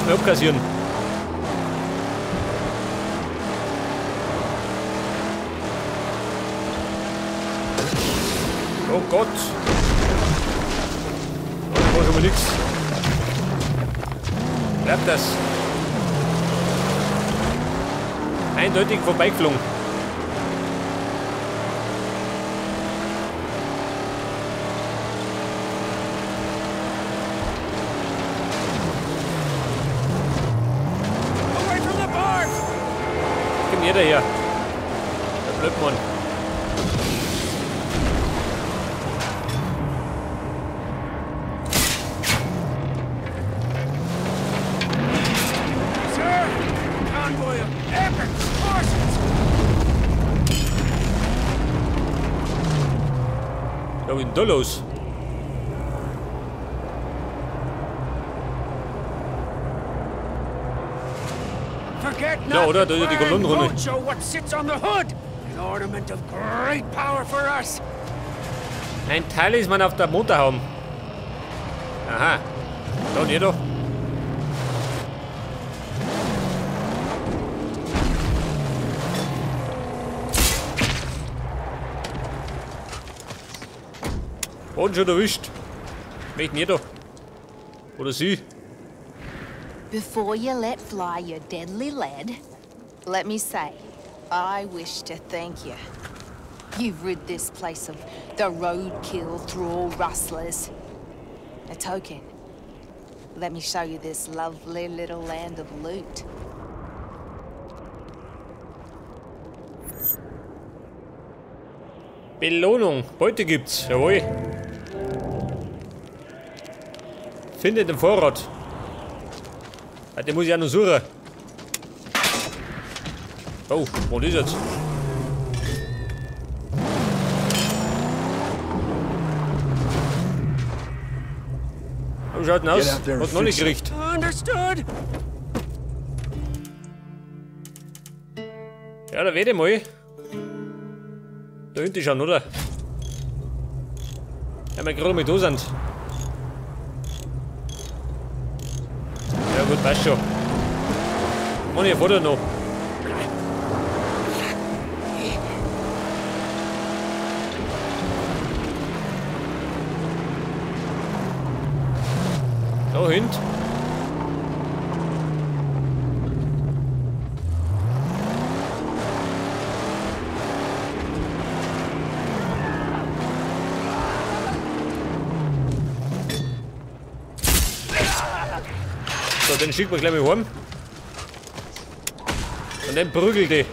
Erstmal abkassieren. Oh Gott! Das war schon mal nix. Bleibt das. Eindeutig vorbeigeflogen. Komm jeder her. Der Blödmann. Ja, was ist denn da los? Ja, oder? Da ist ja die Kolonne runter. Ein Talisman auf der Motorhaube. Aha. Da und jeder. Boden schon erwischt. Möchten jeder. Oder sie. Before you let fly your deadly lead, let me say, I wish to thank you. You've rid this place of the roadkill thrall rustlers. A token. Let me show you this lovely little land of loot. Belohnung. Beute gibt's. Jawohl. Finde den Vorrat. Ah, den muss ich auch noch suchen. Oh, wo ist jetzt? Wie schaut denn aus? Hat noch nicht gekriegt. Understood. Ja, da werde ich mal. Da hinten schon, oder? Ja, wir gerade mal da sind. Ja gut, passt schon. Mann, ich fahre noch. Da hinten. So, den schickt man gleich mal heim. Und dann prügelt die.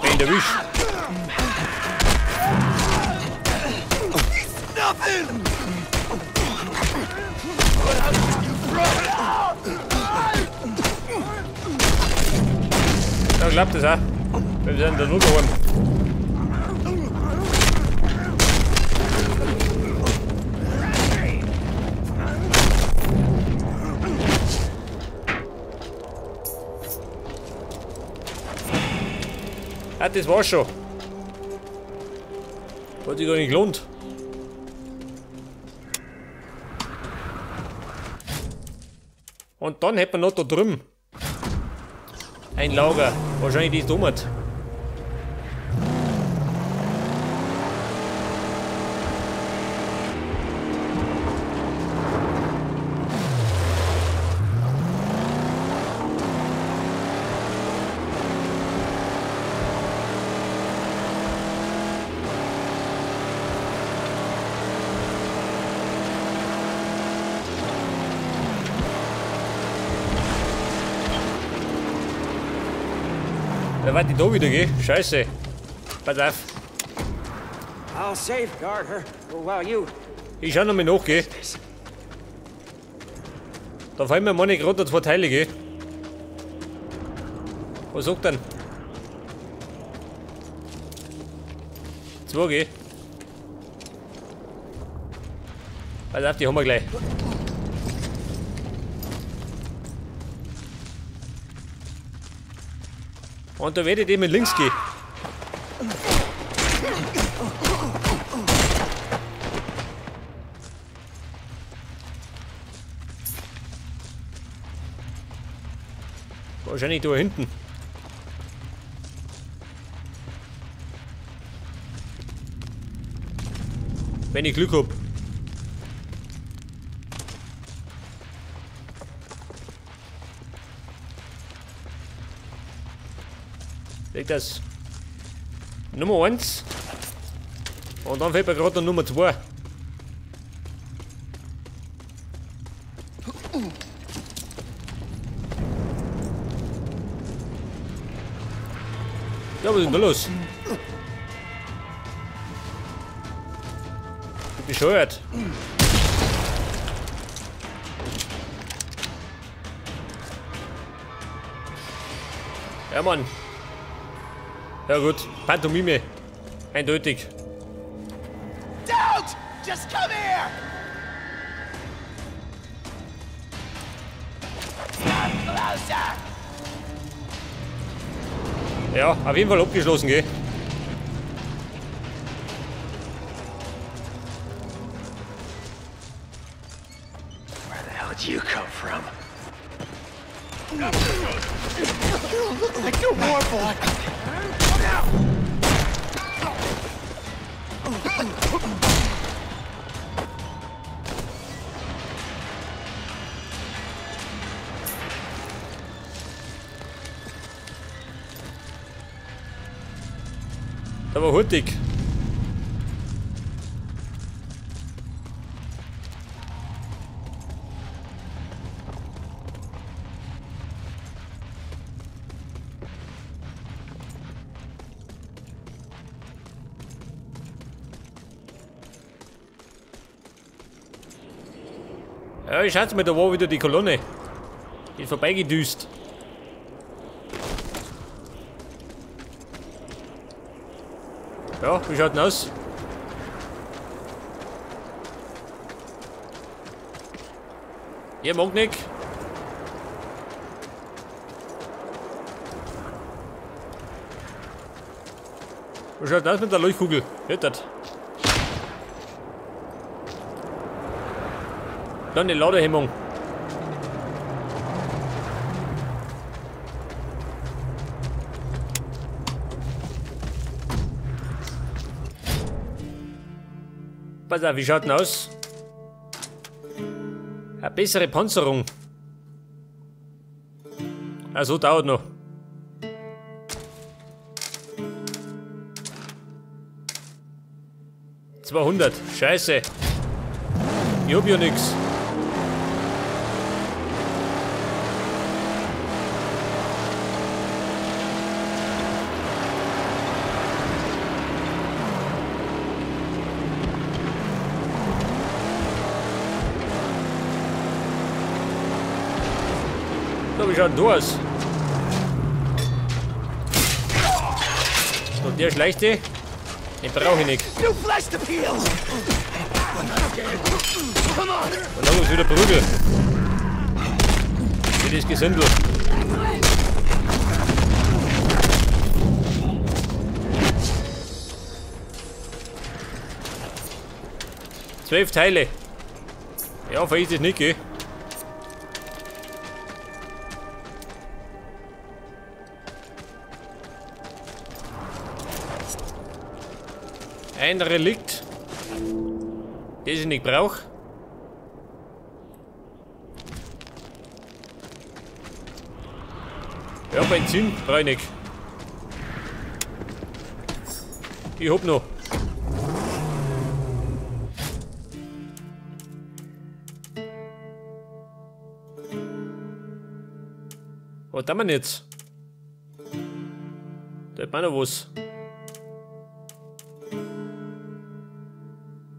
Wenn der erwischt. Da klappt das auch. Wir sind da nur daheim. Ah, das war's schon. Hat sich gar nicht gelohnt. Und dann hätten wir noch da drüben ein Lager. Wahrscheinlich die Dummheit. Da war die da wieder, gell? Scheiße. Pass auf. I'll safeguard her while you. Ich schau noch mal nach, gell? Da fallen mir meine gerade zwei Teile, gell? Was sagt denn? Zwei, gell? Pass auf, die haben wir gleich. Und da werde ich dem mit links gehen. Wahrscheinlich da hinten. Wenn ich Glück hab. Legt das Nummer 1. Und dann fehlt mir gerade noch Nummer 2. Ja, was ist denn da los? Bin bescheuert. Ja, Mann. Ja gut, Pantomime. Eindeutig. Don't! Just come here! Come closer! Ja, auf jeden Fall abgeschlossen, gell? Where the hell did you come from? You look like a war boy. Da war hurtig. Ja, ich schätze mal, da war wieder die Kolonne. Die ist vorbeigedüst. Ja, wie schaut denn aus? Ihr mag nicht. Wie schaut denn aus mit der Leuchtkugel? Hört das? Dann die Ladehemmung. Pass auf, wie schaut denn aus? Eine bessere Panzerung. Also dauert noch. 200. Scheiße. Ich hab ja nix. So, wie schaut denn du aus? Und der Schleichte, den brauche ich nicht. Und dann muss wieder Prügel. Für das Gesindel. 12 Teile. Ja, vergiss es nicht, gell? Ein Relikt, das ich nicht brauche. Ja, Benzin brauche ich nicht. Ich hab noch. Was tun wir denn jetzt? Da hat man noch was.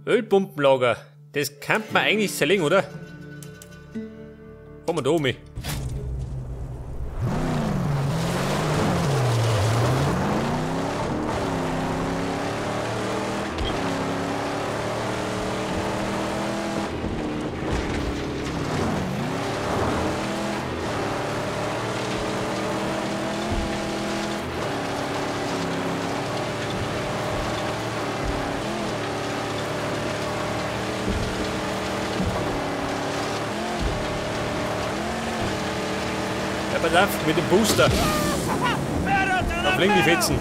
Ölpumpenlager. Das kann man eigentlich zerlegen, oder? Kommen wir da um. pass auf, mit dem Booster. Da fliegen die Fetzen.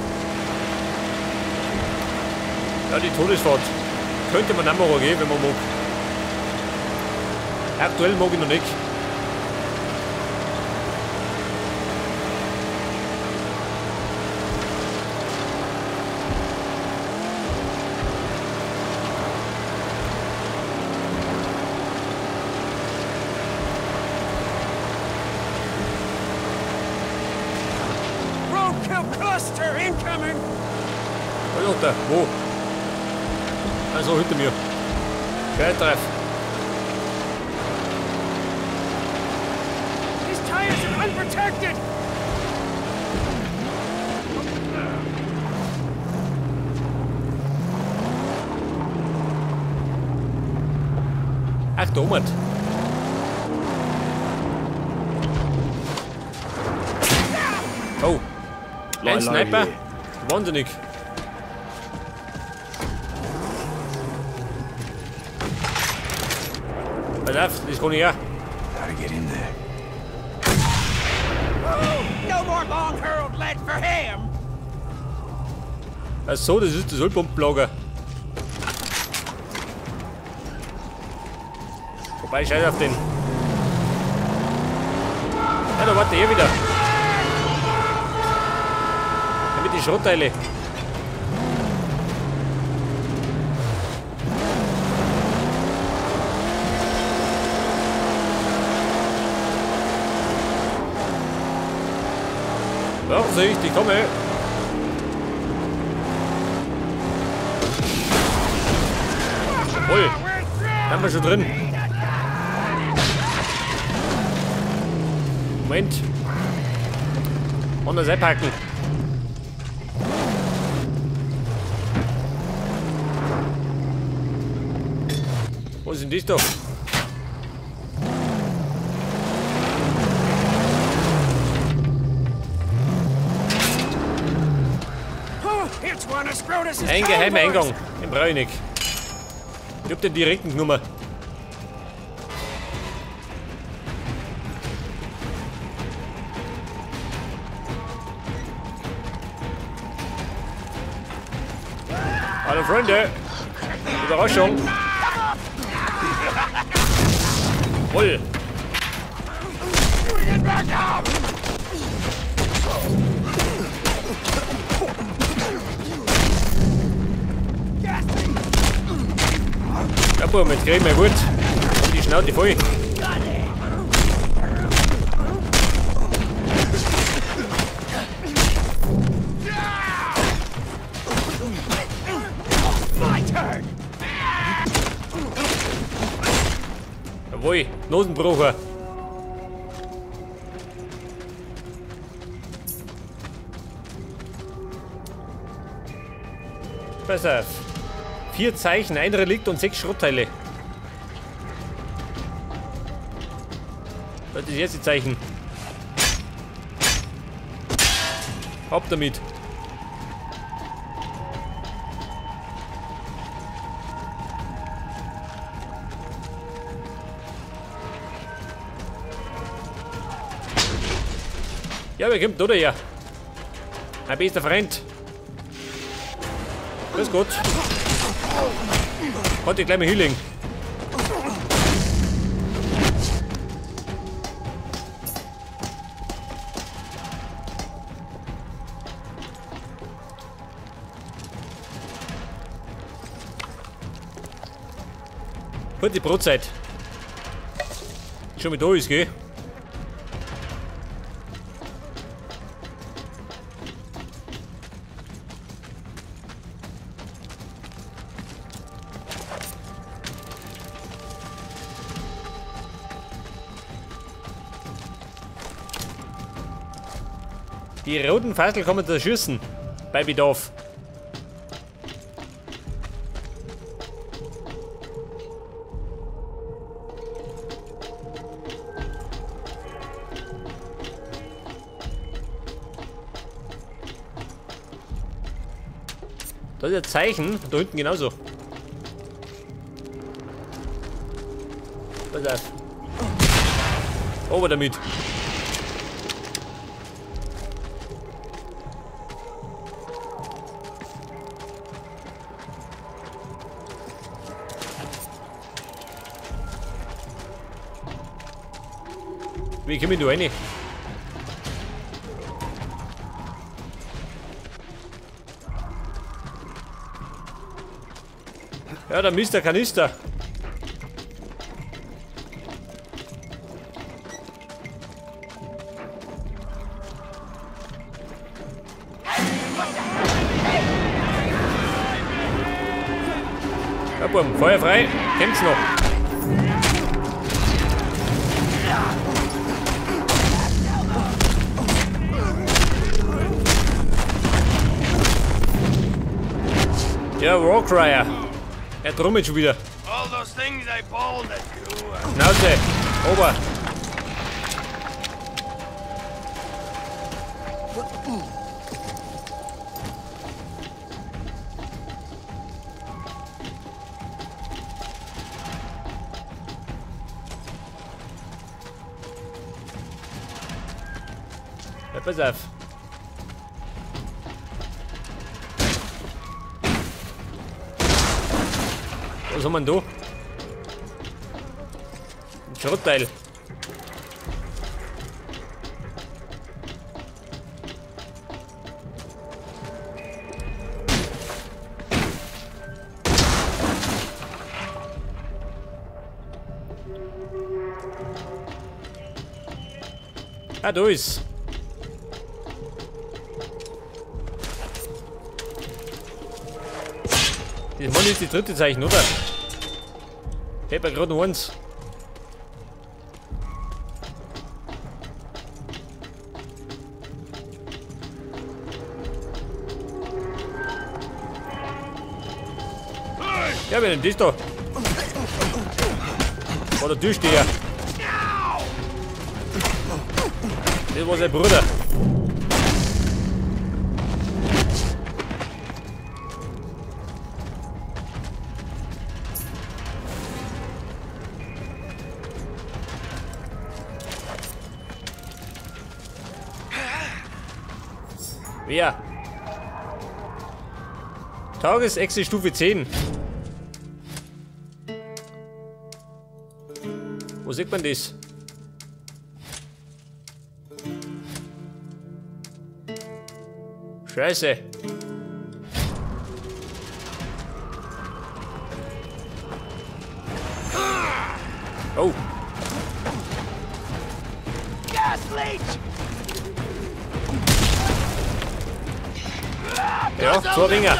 Ja, die Todesfahrt. Könnte man auch mal gehen, wenn man mag. Aktuell mag ich noch nicht. Cluster incoming! Alter, wo? Also hinter mir. Geil, treff. These tires are unprotected. Ach, da oben. Oh. Ein Sniper? Wahnsinnig. Pass auf, das kann ich auch. Gotta get in there. Oh, no more long hurled lead for him. Ach so, das ist das Ölpumpenlager. Wobei, scheiß auf den. Ja, da warte er wieder. Mit den Schrottteile. Vorsicht, ich komme. Jawohl, da haben wir schon drin. Moment. Anders einpacken. Wo sind die doch? Ein geheimer Eingang. Den brauche ich nicht. Ich hab den direkten genommen. Hallo Freunde! Überraschung! Voll! Ja, Bub, jetzt krieg ich mal gut. Und die Schnauze voll. Jawohl, Nosenbrucher. Pass auf. 4 Zeichen, ein Relikt und 6 Schrottteile. Das ist das erste Zeichen. Ab damit. Ja, wer kommt da her? Mein bester Freund. Grüß Gott. Warte, ich gleich mal hinlegen. Gute Brotzeit. Schon mit da ist, gell? Die roten Fassel kommen zu schießen. Bei Bedarf. Das ist ein Zeichen. Da hinten genauso. Pass auf. Over damit. Wie komme ich da rein? Ja, der Mr. Kanister. Ja, Buben, Feuer frei. Kämpft's noch. Ja, Warcrier. Er trommelt schon wieder. Schnauze! Ober! Ja, pass auf. Was haben wir denn da? Ein Schrottteil. Ah, da ist. Das Mann ist die dritte Zeichen, oder? Fällt mir gerade noch eins. Ja, wer denn das da? Vor der Tür steht er. Das war sein Bruder. Wer? Tagesechse Stufe 10. Wo sieht man das? Scheiße. Oh. Gas leak! Ja, zwei Dinger.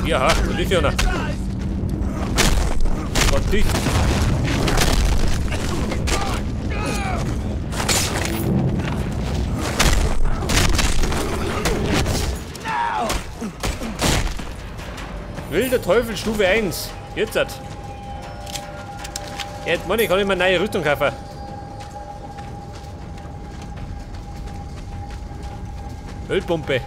Ja, da liegt ja einer. Gott, dich. Wilder Teufel Stufe 1. Jetzt hat. Jetzt, Mann, ich kann immer neue Rüstung kaufen. Ölpumpe.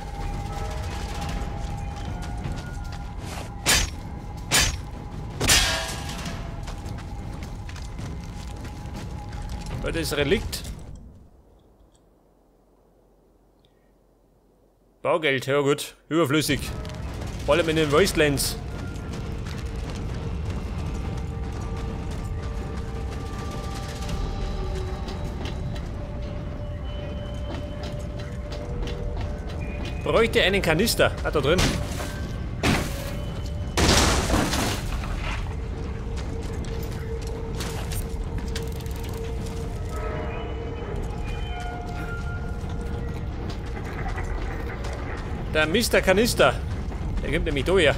Das ist Relikt. Baugeld, ja gut. Überflüssig. Vor allem in den Wastelands. Bräuchte einen Kanister. Ah, da drin. Der Mr. Kanister. Der kommt nämlich da her.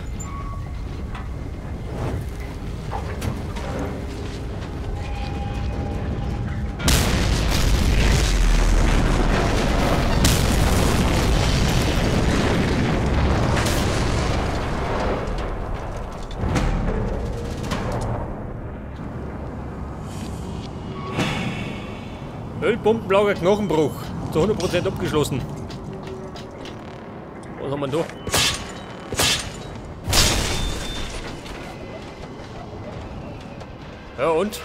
Ölpumpenlager Knochenbruch. Zu 100% abgeschlossen. Was haben wir denn da? Ja und?